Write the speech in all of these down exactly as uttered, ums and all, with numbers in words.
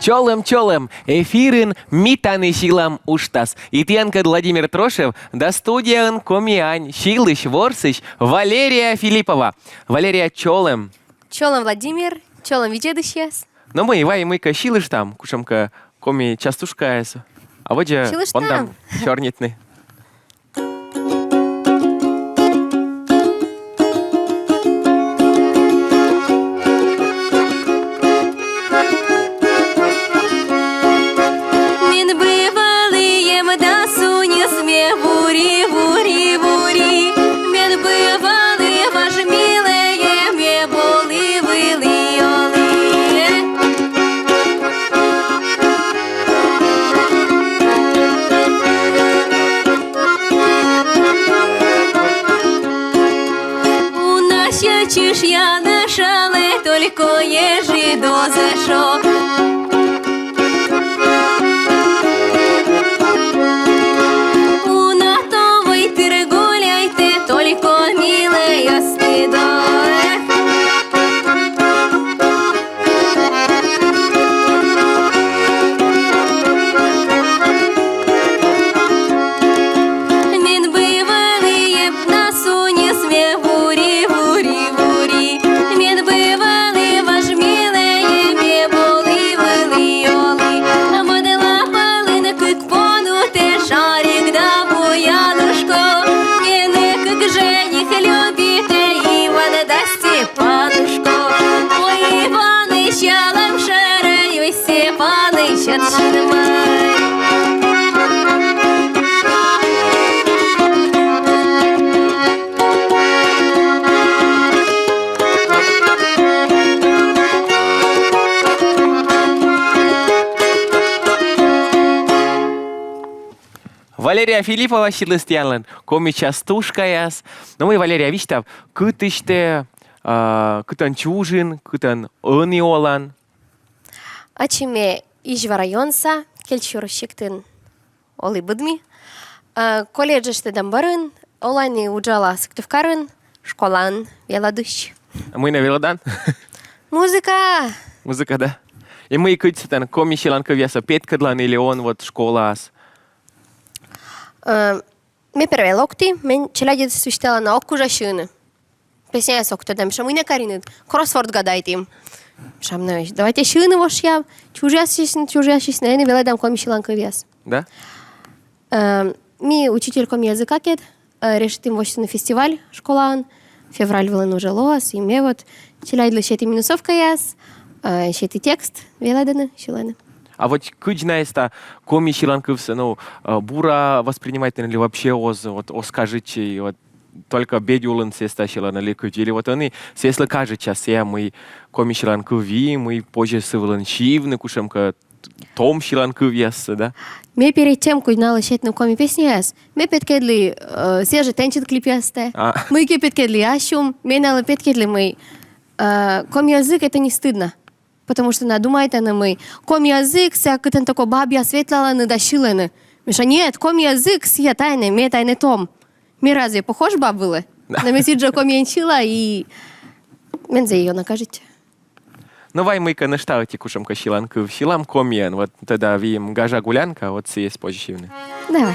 Чолӧм, чолӧм! Эфирын «Ми тані сьылам» уджтас. И тіянкӧд Владимир Трошев да студияын коми ань сьылысь, ворсысь Валерия Филиппова. Валерия, чолӧм! Чолӧм, Владимир, чолӧм, видзӧдысьяс. Но мый, вай мыйкӧ сьылыштам, кутшӧмкӧ коми частушкаяс. А водзӧ пондам сёрнитны. Мен бывалӧ эм да суньыс ме вури, вури, вури. Мен бывалӧ важ милӧй ме боли вылі ёлі. Уна сьӧдысь чышъян ӧшалӧ, только ежи дозӧ шо. Уна том войтыр гуляйтӧ, только милӧй ӧстидӧ. Мен бывалӧ эм да суньыс ме вури, вури, вури. Мен бывалӧ важ милӧй ме боли вылі ёлі. Мӧд лапалӧн кык понутӧ, Шарик да Буянушко. Менӧ кык жених любитӧ, Иван да Степанушко. Ой, Иваныч, ялӧм шӧрӧй, ой, Степаныч, ӧтчыд мӧй. Валерия Филиппова сьыліс тіянлы коми частушкаяс. Но мый, Валерия, висьтав, кытысь тэ, а, кытӧн чужин, кытӧн ӧні олан? Ачым ме Изьва районса, Кельчур сиктын олі быдми. А, колледжысь тӧдам бӧрын, олан и уджала Сыктывкарын, школаын велӧдысь. А мый нӧ велӧдан? Музыка! Музыка, да? И мый, кыдз тэн коми сьыланкывъяссӧ петкӧдлан или он вот школаас? Э, ме первой локті, мен челядьыс висьталӧны, ог кужа сьывны. Песняяс ог тӧд. Мися, мый нӧ каринныд? Кроссворд гадайтім. Мися, мӧд, давайте сьывны вошъям. Чужъясысь, чужъясысь, ӧні велӧдам коми сьыланкывъяс. Да? Э, ми учитель коми языкакӧд, э, решитім восьтыны фестиваль школаын. Февраль вылын уже лоас, и ме вот челядьлы сеті минусовкаяс, э, сеті текст, велӧдӧны, сьылӧны. А вот кыдз найӧ эста коми сьыланкывсӧ, ну, э, бура воспринимайтӧны или вообще оз, вот, оз кажитчы, вот, только бедь улын сійӧс эста сьылӧны или кыдз, или вот ӧні сійӧслы кажитчас, сія мый коми сьыланкыв, и мый позьӧ сы вылын сьывны, кутшӧмкӧ том сьыланкывъяссӧ, да? Ме перед тем, кыдз налы сетны коми песняяс, ме петкӧдлі, э, свежӧй тэнсьыд клипъястӧ. А. Мыйкӧ петкӧдлі асьным, ме налы петкӧдлі, мый, э, коми язык — это не стыдно. Потому что на думайтӧны, мый коми язык — сія кытӧн только бабъяс ветлалӧны да сьылӧны. Мися, нет, коми язык — сія тайнӧ, ме тайнӧ том. Ме разве похож баб вылӧ? Да. Но ме сідзжӧ комиӧн сьыла, и меным зэв ёна кажитчӧ. Но вай мыйкӧ нӧшта ӧти кутшӧмкӧ сьыланкыв сьылам комиӧн. Вот тӧда, выйым «Гажа гулянка», вот сійӧс позьӧ сьывны. Давай.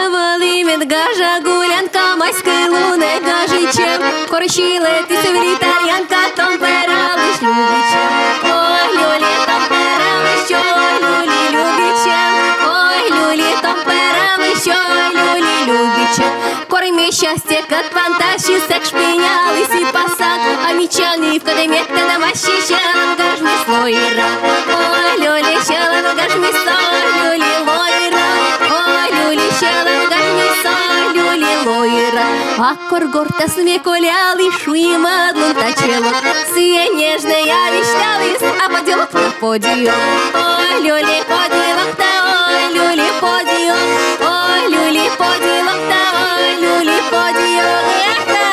Вӧлі мед гажа гулянка, майскӧй лунӧ гажысьӧм, кор сьылӧ ті сӧмын итальянка, том пӧралысь любитчӧм. Ой, люли, том пӧралысь, ой, люли, любитчӧм. Ой, люли, том пӧралысь, ой, люли, любитчӧм. Кор ме счастьекӧд пантасьыс сэк шпиняліс и пасат, а мича нывкӧд мед тэнӧ вассьысьӧн, гажмис лоира. Ой, люли, сьӧлӧм гажмис, ой, люли, лоира. Ой, люли, сьӧлӧм гажмис, ой, люли, лоира. А кор гортас ме колялі, шуи мӧд лун тачӧ лок. Сія нежнӧя висьталіс, а подилок на подиок. Ой, люли, подилок та, ой, люли, подиок. Ой, люли, подилок та, ой, люли, подиок. Эх, та.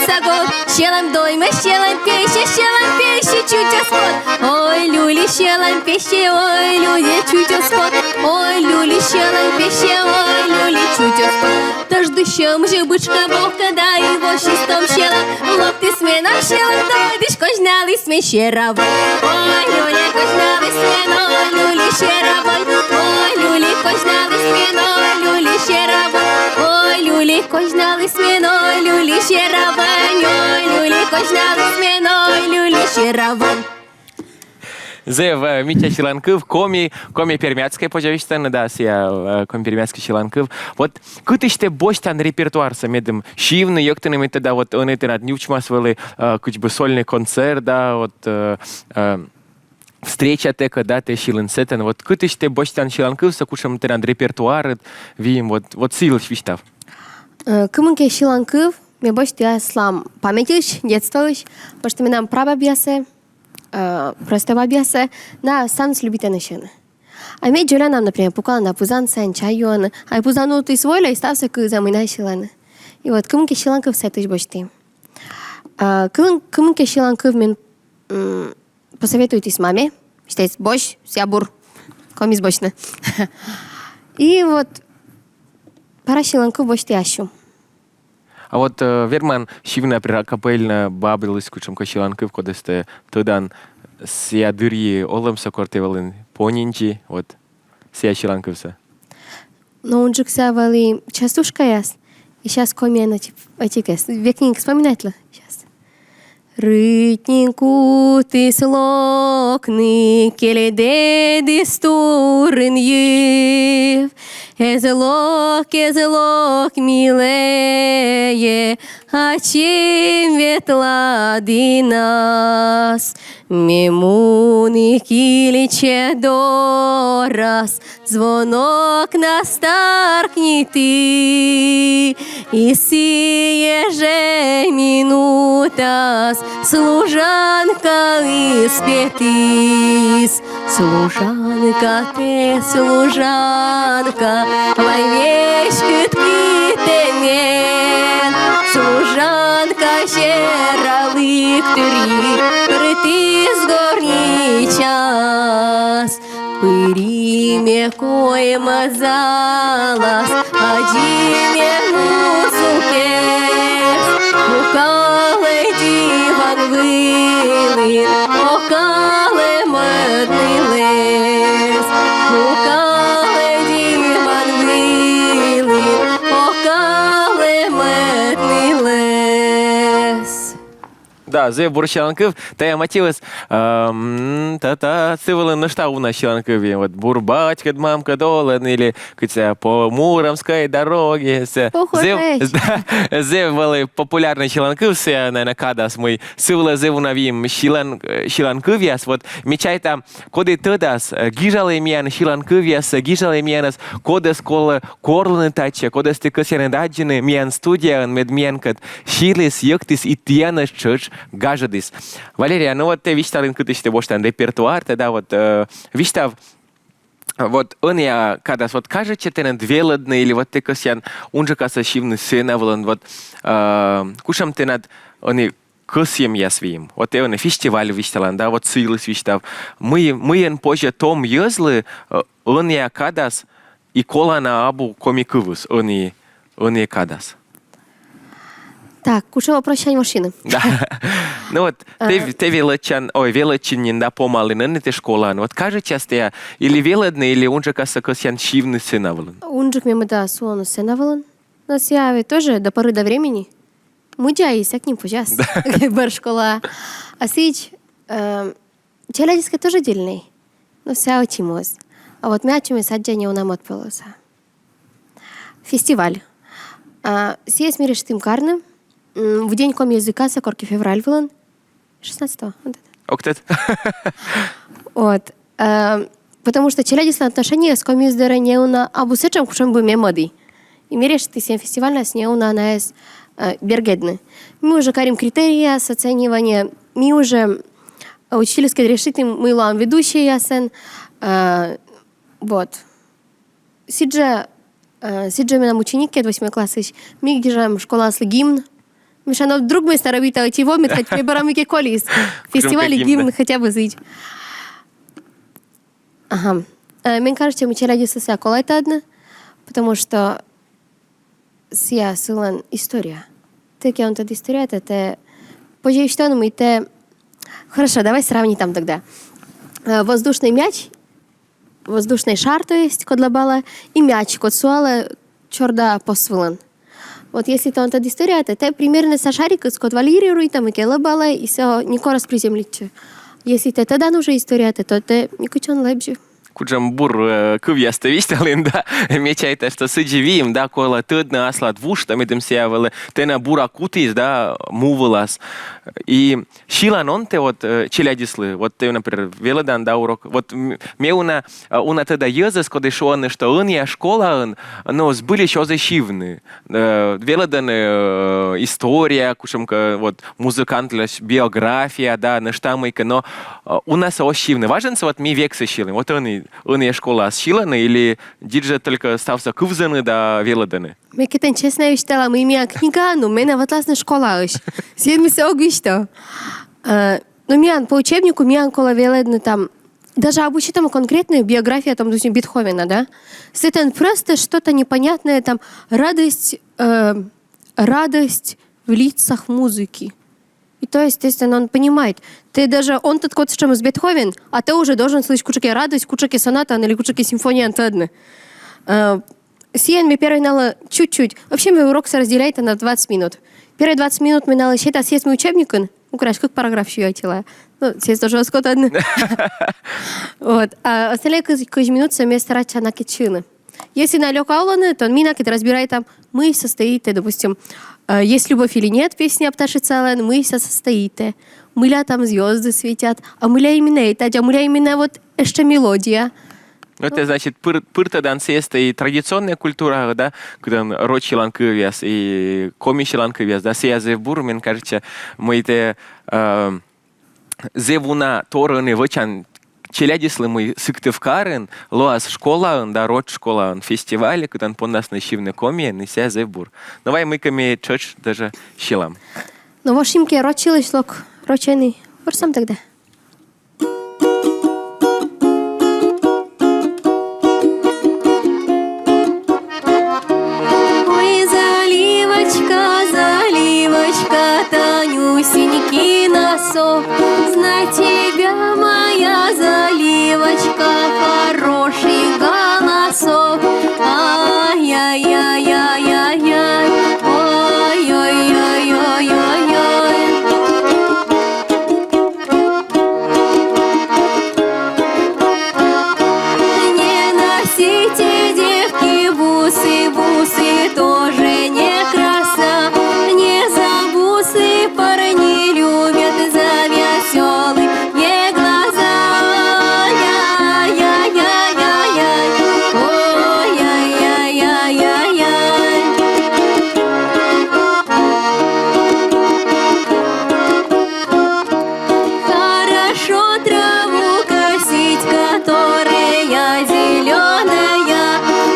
Сагор, сьӧлӧм доймӧ, сьӧлӧм песьӧ, сьӧлӧм песьӧ чучӧс пот. Ой, люли, сьӧлӧм песьӧ, ой, люли, чучӧс пот. Ой, люли, сьӧлӧм песьӧ, ой, люли, чучӧс пот. Тӧждысьӧмысь бытшкӧ бокӧ да и восьтіс том сьӧлӧм. Локтіс менам сьӧлӧм дойдысь, козьналіс мен сера вӧль. Ой, люли, козьналіс мен, ой, люли, сера вӧль. Ой, люли, козьналіс мен, ой, люли, сера вӧль. Ой, люли, козьналіс мен, ой, люли, сера вӧль. Ой, люли, козьналіс мен, ой, люли, сера вӧль. Зэв, э, мича сьыланкыв, коми, коми-пермяцкӧй, позьӧ висьтавны, да, сійӧ, э, коми-пермяцкӧй сьыланкыв. Вот кытысь тэ босьтан репертуарсӧ, медым сьывны, йӧктыны, мед тӧда, вот ӧні тэнад нювчмас вӧлі, э, кыдз бы сольный концерт, да, вот, э, э, встречатэкӧд, да, тэ сьылін сэтӧн. Вот кытысь тэ босьтан сьыланкывсӧ, кутшӧм тэнад репертуарыд, вим, вот, вот сы йылысь висьтав. Э, кымынкӧ сьыланкыв ме босьті аслам памятьысь, детствоысь, потому что менам прабабъясӧ, э, просто бабъясӧ, да, ставныс любитӧны сьывны. А ме дзоляна, например, пукалана пызан сайын, чай юӧны, а пызан ултіс вольӧ, и ставсӧ кывза, мый найӧ сьылӧны. И вот кымынкӧ сьыланкыв сэтысь босьті. А, кымын-, кымынкӧ сьыланкыв мен, м, посоветуйтіс маме, что бось, сія бур, комиӧн босьтны. И вот пара сьыланкыв босьті ассьым. А вот, э, верман сьывны, например, акапельно бабылысь кутшӧмкӧ сьыланкыв, кодӧс тэ тӧдан сія дырйи олӧмсӧ, кор тэ вӧлін понинджи, вот сія сьыланкывсӧ. Но унджыксӧ вӧлі частушкаяс. И щас комиӧн ӧти-, ӧтикӧс. Век нин вспоминайтлі. Щас. Рыть нин кутіс локны, кельдӧдіс турун йыв. Эз лок, эз лок, милӧе, ачым ветлӧдінас. Ме муні кильчӧ дорас, звонокнас таркнитім, и сійӧ жӧ минутас служанкаыс петіс. Служанка тэ, служанка, вай веськыд кытӧн мен. Служанка сералігтырйи пыртіс горничаас. Пыри ме коймӧ залас, аддзи ме музыкӧс. Пукалӧ диван вылын, окалӧ мӧд нылӧс. Пукалӧ диван вылын, окалӧ мӧд нылӧс. Да, зэв бур сьыланкыв, тайӧ мотивыс, эм, та-та, сы вылын нӧшта уна сьыланкыв, вот, «Бур батькӧд, мамкӧд олӧны» или кыдз «По Муромской дороге». Сійӧ Ох, зэв, жесть. Да, зэв вӧлі популярнӧй сьыланкыв, сійӧ, наверно, кадас, мый сы вылӧ зэв уна вим сьылан-, э, сьыланкывъяс. Вот, ме чайта, коді тӧдас, э, гижалӧй миян сьыланкывъяссӧ, гижалӧй миянӧс, кодӧс колӧ корлыны татчӧ, кодӧс ті кӧсъянныд аддзыны миян студияын, мед миянкӧд сьыліс, йӧктіс и тіянӧс тшӧтш гажӧдіс. Валерия, ну вот тэ висьталін, кытысь тэ босьтан репертуартӧ, да, вот, э, висьтав, вот ӧнія кадас, вот кажитчӧ тэныд велӧдны, или вот тэ кӧсъян унджыкасӧ сьывны сцена вылын, вот, э, кутшӧм тэнад ӧні кӧсйӧмъяс вим. Вот тэ ӧні фестиваль висьталан, да, вот сы йылысь висьтав. Мый, мыйӧн позьӧ том йӧзлы, э, ӧнія кадас и колана абу коми кывйыс, ӧні, ӧнія кадас. Так, кутшӧм вопроссянь вошйыны? Да. Ну вот, тэ, А. тэ велӧдчан, ой, велӧдчин нин да, помалін, ӧні тэ школаын. Вот кажитчас тайӧ, или велӧдны, или унджыкасӧ кӧсъян сьывны сцена вылын? Унджык ме мӧда сулыны сцена вылын. Но сійӧ ведь тоже до поры до времени. Мыдза и сэк нин позяс. Да. Бӧр школа. А сідз, эм, челядьыскӧд тоже дельнӧй. Но сійӧ ӧти моз. А вот ме ачымӧс аддза неуна мӧд полоса. Фестиваль. А, сійӧс ми решитім карны, м, в день коми языкаса, коркӧ февраль вылын. Шестнадцатого. Вот это. Ог тӧд. Вот. Эм, потому что челядьыслӧн отношениеыс коми йӧз дорӧ неуна абу сэтшӧм, кутшӧм бы ме мӧді. И ми решитім сійӧ фестивальнас неуна найӧс, э, бергӧдны. Ми уже карим критерийяс оценивания, ми уже, э, учительыскӧд решитім, мый лоам ведущӧйясӧн, э, вот. Сідзжӧ, э, сідзжӧ менам учениккӧд восьмой классысь, ми гижам школаыслы гимн, Миша, но вдруг ми ставӧн ӧти во, мед хоть ме бара мыйкӧ колис. Фестиваль, гимн хотя бы сідз. Ага. Э, мен кажется, ми челядьыслы сійӧ колӧ тӧдны, потому что сійӧ сылӧн история. Тэ кӧ он тӧд историятӧ, тэ позьӧ висьтавны, мый тэ... Хорошо, давай сравнитам тогда. Э, воздушный мяч, воздушный шар, то есть, код лэбалӧ, и мяч, код сулалӧ чорыда пос вылын. Вот если тэ он тӧд историятӧ, тэ примерно сійӧ шарикыс, код выль йирысь тэ мыйкӧ лэбалӧ, и сійӧ некор эз приземлитчы. Если тэ тӧдан уже историятӧ, то тэ некытчӧ он лэбзьы. Кутшӧм бур, э, кывъяс тэ висьталін, да? Ме чайта, что сідзи выйым, да, колӧ тӧдны аслад вуж, да, медым сійӧ вӧлі тэнӧ бура кутіс, да, му вылас. И сьылан он тэ вот, э, челядьыслы, вот тэ, например, велӧдан, да, урок. Вот м-, ме уна, э, уна тӧда йӧзӧс, коді шуӧны, что ӧнія школаын, но, збыльысь оз и сьывны. Э, велӧдӧны, э, история, кутшӧмкӧ, вот, музыкантлысь биография, да, нӧшта мыйкӧ, но, э, уна сійӧс оз сьывны. Важӧн сійӧс вот ми вексӧ сьылім. Вот ӧні, ӧнія школаас сьылӧны или дерт жӧ только ставсӧ кывзӧны да велӧдӧны. Ме кӧ тэн честно висьтала, мый миян книга, но, менӧ вӧтласны школаысь. Сійӧн ми сійӧс ог висьтав. Э, но миян по учебнику, миян колӧ велӧдны там, даже абу сетӧма конкретнӧ биография, там, допустим, Бетховена, да? Сэтӧн просто что-то непонятное, там, радость, э, радость в лицах музыки. И то есть, то есть он, он понимает. Тэ даже он тӧд, код сэтшӧмыс Бетховен, а тэ уже должен слышать кутшӧмкӧ радость, кутшӧмкӧ сонатаӧн или кутшӧмкӧ симфонияӧн тӧдны. Э, сійӧн ме первой налы чуть-чуть. Вообще, ми уроксӧ разделяйтам на двадцать минут. Первой двадцать минут ми налы сета сійӧс, мый учебникын, ну, короче, кык параграф сёяла. Ну, сійӧс тоже оз ков тӧдны. Вот. А остальные кыз-, кызь минутсӧ ме старайтча накӧд сьывны. Если найӧ лёка олӧны, то ми накӧд разбирайтам, мый состоит, э, допустим, э, «Есть любовь или нет» песня Пташицалӧн, мый со-, состоит, э, мыля там звёзды светят, а мыля именно этадз, а мыля именно вот эстшӧ мелодия. Ну, это значит, пыр-, пыртӧдан сійӧс и традиционная культура, да, кытӧн роч йылан кывъяс и коми йылан кывъяс, да, сійӧ зэв бур, мен кажется, мый тэ, э, зэв уна торйӧн вӧчан челядьыслы, мый Сыктывкарын лоас школаын да роч школаын фестиваль, кытӧн пондасны сьывны комиӧн, и сійӧ зэв бур. Но вай мыйкӧ ми тшӧтш даже сьылам. Но вошйим кӧ роч йылысь, лок рочӧн и ворсам тогда. Ой, заливочка, заливочка, тонюсенький носок. Знать тебя, моя заливочка, хороший голосок. Ай-яй-яй-яй-яй, ой-ой-ой-ой-ой-ой. Не носите, девки, бусы, бусы тоже не краса. Не за бусы парни любят, за весёлые глаза. Ай-яй-яй-яй-яй, ой-яй-яй-яй-яй. Хорошо траву косить, которая зелёная,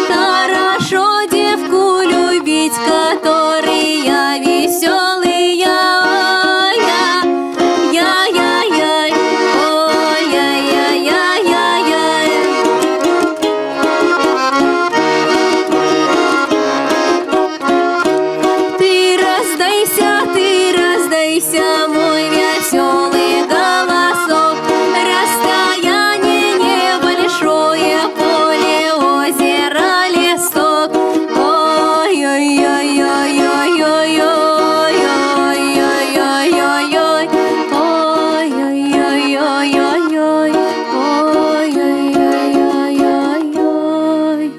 хорошо девку любить, которая весёлая. Ой, я, я, я, я, ой, я, я, я, я, я. Ты раздайся, ты раздайся, мой весёлый голосок. Расстояние небольшое, поле, озеро, лесок. Ой-ой-ой-ой-ой-ой-ой.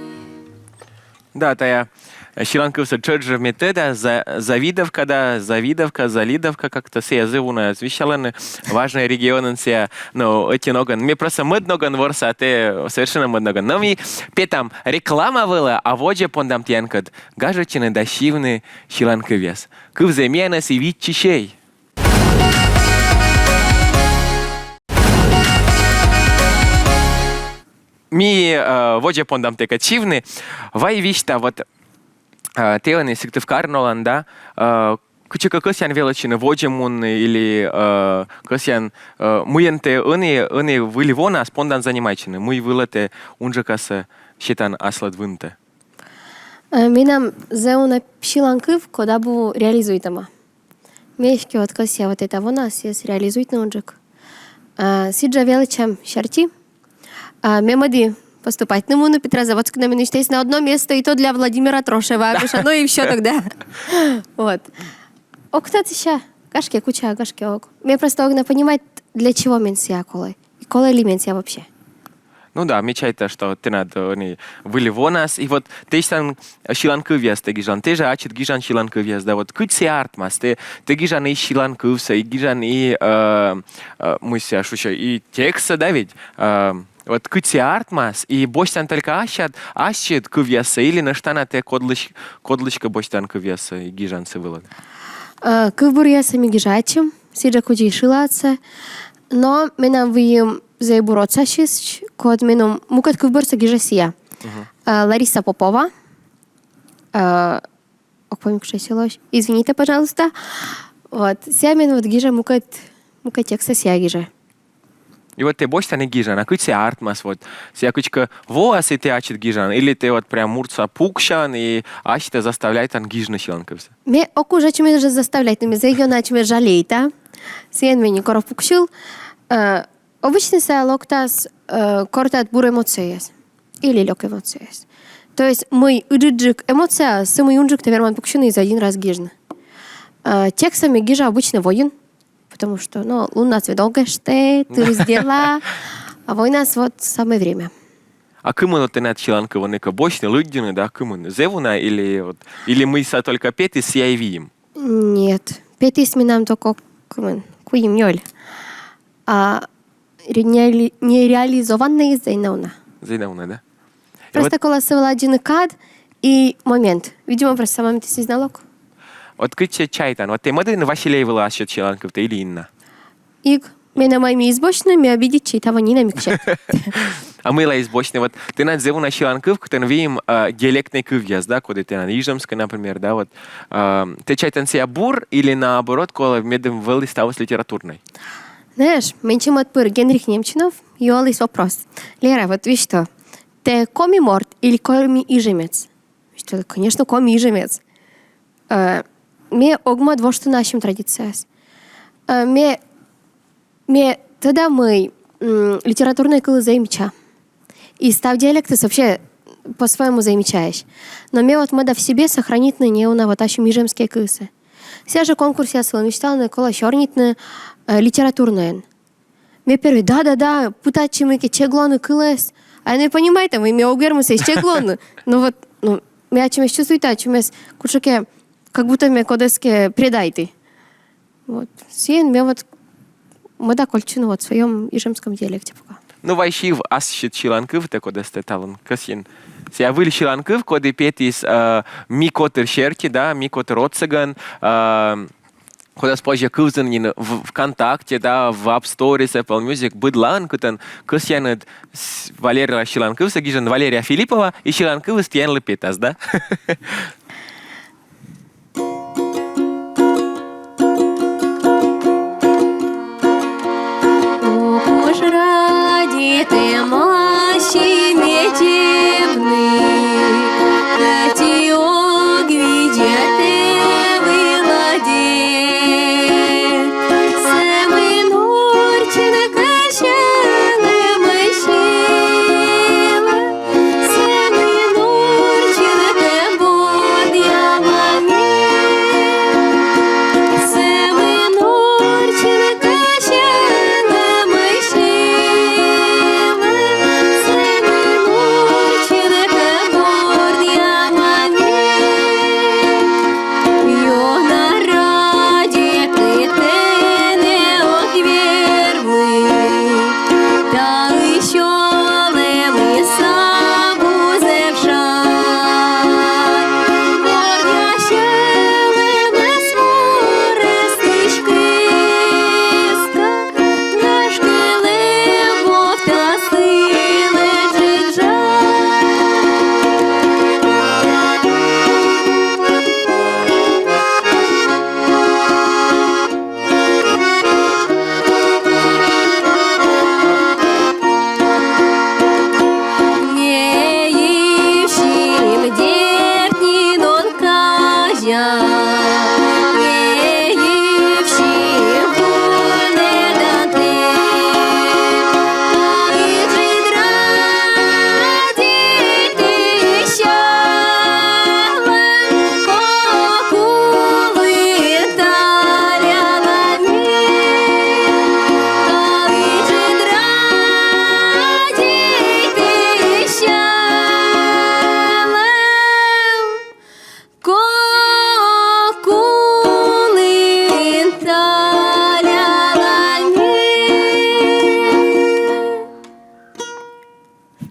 Да, тая, э, сьыланкывсӧ тшӧтш жӧ ме тӧда, за-, завидовка, да, завидовка, залидовка, как-то сійӧ зэв уна звучалӧны, важнӧй регионын сійӧ, но ӧти ногӧн. Ме просто мӧд ногӧн ворса, а тэ совершенно мӧд ногӧн. Но ми петам реклама вылӧ, а водзӧ пондам тіянкӧд гажӧдчыны да сьывны сьыланкывъяс. Кывзӧй миянӧс и виччысьӧй. Ми, э, водзӧ пондам тэкӧд сьывны. Вай висьта, вот, э, тэ ӧні Сыктывкарын олан, да, э, кыдзкӧ кӧсъян велӧдчыны водзӧ мунны или, э, кӧсъян, э, мыйӧн тэ ӧні, ӧні выль вонас пондан занимайтчыны, мый вылӧ тэ унджыкасӧ сетан аслад вынтӧ? Э, менам зэв уна сьыланкыв, код абу реализуйтӧма. Ме эськӧ вот кӧсъя вот эта вонас сійӧс реализуйтны унджык. А, сідз жӧ велӧдчам серти. А, ме мӧді поступайтны мунны Петрозаводскын, но менӧ висьталісны на одно место, и то для Владимира Трошева. Миша, ну и всё тогда. Вот. Ог тӧд сэсся, гашкӧ кутшӧм, гашкӧ ог. Ме просто ог на понимайт, для чего мен сійӧ колӧ. И колӧ ли мен сійӧ вообще. Ну да, ме чайта, что тэнад, э, ӧні выль вонас, и вот тэсьтан сьыланкывъяс тэ гижан, тэ жӧ ачыд гижан сьыланкывъяс, да, вот кыдз сійӧ артмас, тэ, тэ гижан и сьыланкывсӧ, и гижан и, э, э, мый сійӧ шусьӧ, и текстсӧ, да ведь? Э, вот кыдз сійӧ артмас, и босьтан только ассьыд, ассьыд кывъяссӧ, или нӧшта на тэ кодлысь-, кодлыськӧ босьтан кывъяссӧ и гижан сы вылын? Э, кывбуръяссӧ ме гижа ачым, сідз жӧ кыдзи и шыладсӧ, но менам выйым зэв бур отсасьысьт, код меным мукӧд кывбурсӧ гижӧ сійӧ. Мгм. Э, Лариса Попова. Э, ог помнит, кутшӧм сійӧ лоӧ. Извините, пожалуйста. Вот. Сійӧ мен вот гижӧ мукӧд, мукӧд текстсӧ сійӧ гижӧ. И вот тэ босьтан и гижан, а кыдз сійӧ артмас, вот? Сійӧ кыдзкӧ воас и тэ ачыд гижан, или тэ вот прям муртса пуксян и асьтӧ заставляйтан гижны сьыланкывсӧ? Ме ог уж, ачым эз жӧ заставляйтны, ме зэв ёна ачым эз жалейта. Сійӧн ме некор ог пуксьыл. Э, обычно сійӧ локтас, э, кор тэнад бур эмоцияяс. Или лёк эмоцияяс. То есть мый ыджыдджык эмоция, сымын унджык тэ верман пуксьыны и за один раз гижны. Э, текстсӧ ме гижа обычно войын, потому что, ну, луннас ведь ог эштӧ, тырыс дела, а войнас вот самое время. А кымын вот тэнад сьыланкыв, ӧні кӧ босьтны, лыддьыны, да, кымын? Зэв уна или вот, или мый сійӧ только петіс, сійӧ и выйым? Нет. Петіс менам только кымын, куим-нёль. А ре-, нере-, нереализованнӧйыс зэв на уна. Зэв на уна, да? И просто вот колӧ сӧвладдьыны кад и момент. Видимо, просто сам моментыс эз на лок. Вот кыдз тэ чайтан, вот тэ мӧдін «Василей» вылӧ ассьыд сьыланкывтӧ или Инна? Эг, менӧ мый эз босьтны, ме обидитчи, и таво нинӧм эг сет. А мыйла эз босьтны? Вот тэнад зэв уна сьыланкыв, кытӧн выйым, а, диалектнӧй кывъяс, да, коді тэнад, ижемскӧй, например, да, вот. А, тэ чайтан, сійӧ бур или наоборот, колӧ, медым вӧлі ставыс литературнӧй? Знаешь, менсьым ӧтпыр Генрих Немчинов юаліс вопрос: «Лера, вот висьтав, тэ коми морт или коми ижемец?» Висьталі, конечно, коми ижемец. Э, ме ог мӧд воштыны ассьым традицияяс. Э, ме, ме тӧда, мый, м, литературнӧй кылыс зэв мича. И став диалектыс вообще по-своему зэв мичаӧсь. Но ме вот мӧда в себе сохранитны неуна вот ассьым ижемскӧй кывсӧ. Сійӧ жӧ конкурсъяс вылын висьталӧны, колӧ сёрнитны, э, литературнӧйӧн. Ме первой: «Да, да, да, пытайтчӧй мыйкӧ чеглуны кылӧс». А ме понимайта, мый ме ог вермы сійӧс чеглуны. Ну вот, ну, ме ачым эз чувствуйта, ачым эз кутшӧмкӧ, как будто ме кодӧскӧ предайті. Вот. Сійӧн ме вот мӧда кольччыны вот в своём ижемском диалекте пока. Ну, вай сьыв ассьыд сьыланкывтӧ, кодӧс тэ талун кӧсйин. Сійӧ выль сьыланкыв, коді петіс, э, «Ми» котыр серти, да, «Ми» котыр отсӧгӧн, э, кодӧс позьӧ кывзыны нин в-, ВКонтакте, да, в App Store, Apple Music, быдлаын, кытӧн кӧсъянныд с-, Валерилӧн сьыланкывсӧ гижӧны. Валерия Филиппова, и сьыланкывйыс тіянлы петас, да? Ог уж радейт, мый сійӧ медся, кӧть ог видзӧд тэ вылад. Сӧмын орччыны кӧсйӧны, мый сьылӧ, сӧмын орччыны тэ босьт.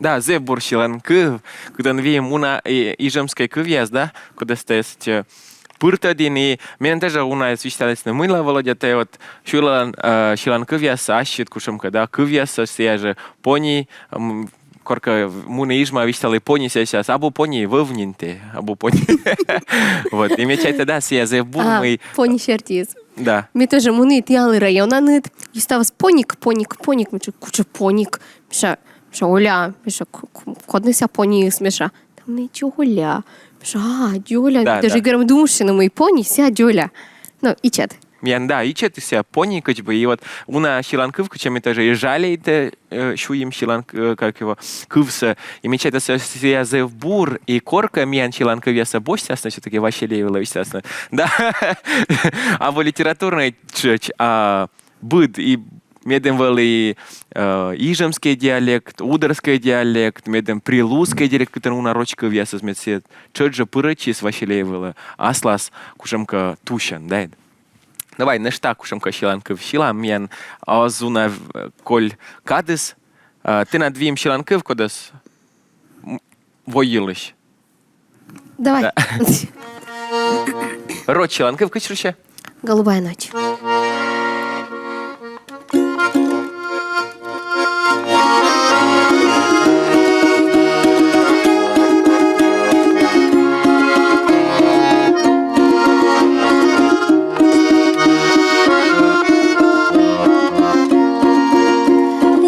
Да, зэв бур сьыланкыв, кытӧн виим уна и, ижемскӧй кывъяс, да, кодӧс тэ сэтчӧ пыртӧдін, и меным тоже унаӧс висьталісны: мыйла, Володя, тэ вот сьылан, э, сьыланкывъяс ассьыд кутшӧмкӧ, да, кывъяссӧ, сійӧ жӧ пони, м, коркӧ муні Ижмаӧ, висьталі пони, сэсся абу пони, вӧв нин тэ, абу пони. Вот, и ме чайта, да, сійӧ зэв бур, а, мый пони серти. Да. Ме тоже муні тіянлы районаныд, и ставыс поник, поник, поник. Мися, кутшӧм поник? Мися, мися, Оля, мися, к-, к-, кодныс сійӧ пониыс, мися. Там не Дзоля. Мися, а, Дзоля. Да, даже да. Гӧрам думыштны, мый пони, сійӧ Дзоля. Ну, ичӧт. Миян, да, ичӧт сійӧ пони кыдз бы. И вот уна сьыланкыв, кутшӧм ме тоже и жалейта, э, сюйим сьылан, э, как его, кывсӧ. И ме чайта, сійӧ, сійӧ зэв бур, и коркӧ миян сьыланкывъяссӧ босьтасны, всё-таки Васильевлы висьтасны. Да. Абу литературнӧй тшӧтш, а быд, и медым вӧлі, э, ижемскӧй диалект, удорскӧй диалект, медым прилузскӧй диалект, кытӧн уна роч кывъясыс, мед сійӧ тшӧтш жӧ пырӧдчис Васильевлы аслас кутшӧмкӧ тусьӧн, да. Давай нӧшта кутшӧмкӧ сьыланкыв сьылам, миян оз уна, э, коль кадыс. Э, тэнад виим сьыланкыв, кодӧс, м, во йылысь. Давай. Да. Роч сьыланкыв, кыдз шусьӧ? «Голубая ночь».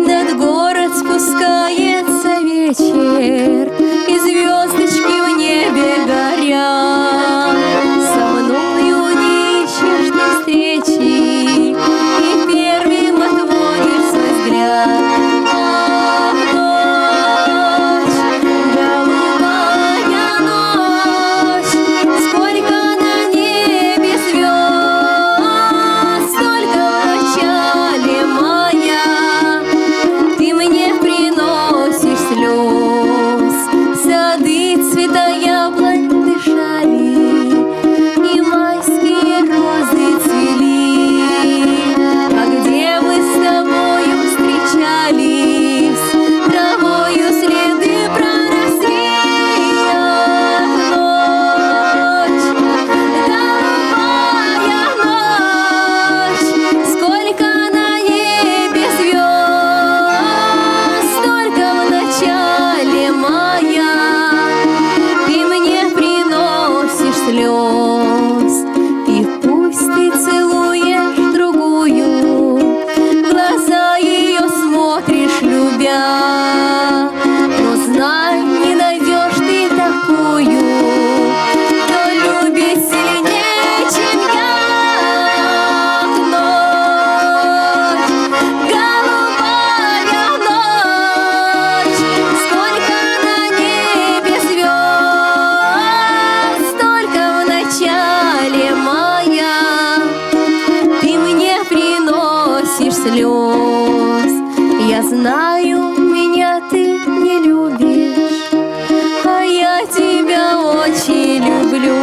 Над город спускается вечер, и звездочки в небе горят. Со мною не ищешь ты встречи, и первым отводишь свой взгляд. Ах, ночь, голубая ночь, сколько на небе звезд, только в начале мая ты мне приносишь слез. Сады цвета яблонь дышали, и майские розы цвели. А где мы с тобою встречались, травою следы проросли. Ах, ночь, голубая ночь, сколько на небе звезд, только в начале мая ты мне приносишь слез. И пусть ты целуешь другую, в глаза ее смотришь, любя, но знай, не найдешь ты такую, кто любит сильнее, чем я. Ах, ночь, голубая ночь, сколько на небе звезд, только в начале мая ты мне приносишь слез. Я знаю, меня ты не любишь, а я тебя очень люблю.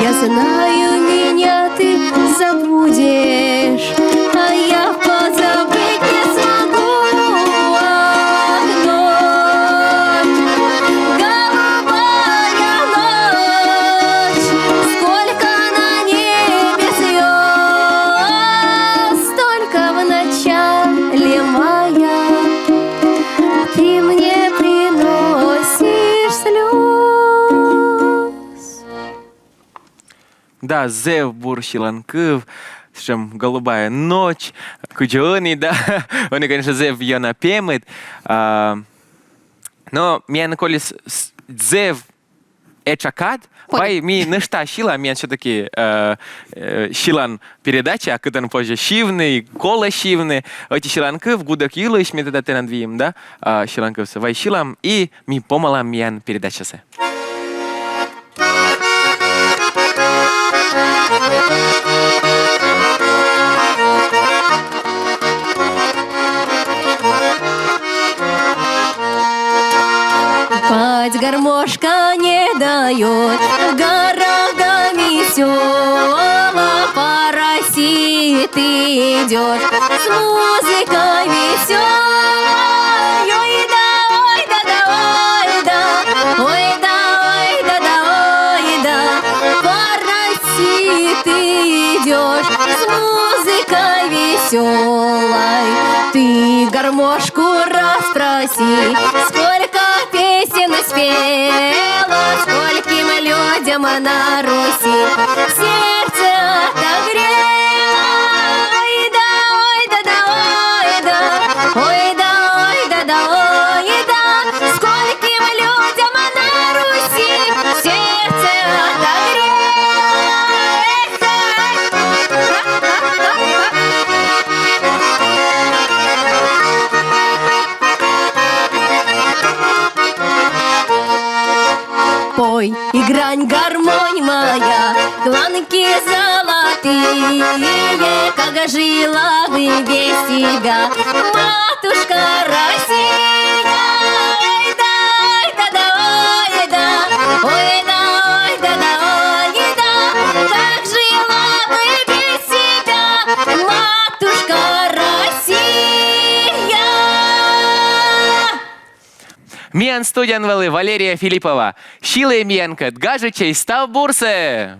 Я знаю, меня ты забудешь, а я позабыть не смогу. Ах, ночь, голубая ночь, сколько на небе звезд, только в начале мая ты мне приносишь слез. Да, зэв бур сьыланкыв, сэтшӧм «Голубая ночь», кыдзи ӧні, да, ӧні, конечно, зэв ёна пемыд. А, но миян колис с-, зэв этша кад, вай ми нӧшта сьылам, миян всё-таки, э, э, сьылан передача, кытӧн позьӧ сьывны, колӧ сьывны. Ӧти сьыланкыв, «Гудӧк йылысь», ми тэнад виим, да, а, сьыланкывсӧ. Вай сьылам, и ми помалам миян передачасӧ. Пать гармошка не дает в горах до весёла, паразит идёт с музыкой весёлой. Ой, да, С музыкой веселой ты гармошку распроси. Сколько песен спела, скольким людям на Руси сердце отогрела. Ой да, ой да, да, ой да, ой да, ой да, да, ой да. Скольким людям на Руси сердце отогрела. Пой и грань, гармонь моя, дланки золотые, как жила бы без тебя матушка Россия. Ой да, ой да, да, ой да, ой да, ой да, да, ой да, как жила бы без тебя матушка Россия. Миян студияын вӧлі Валерия Филиппова. Сьылӧй миянкӧд, гажӧдчӧй, став бурсӧ!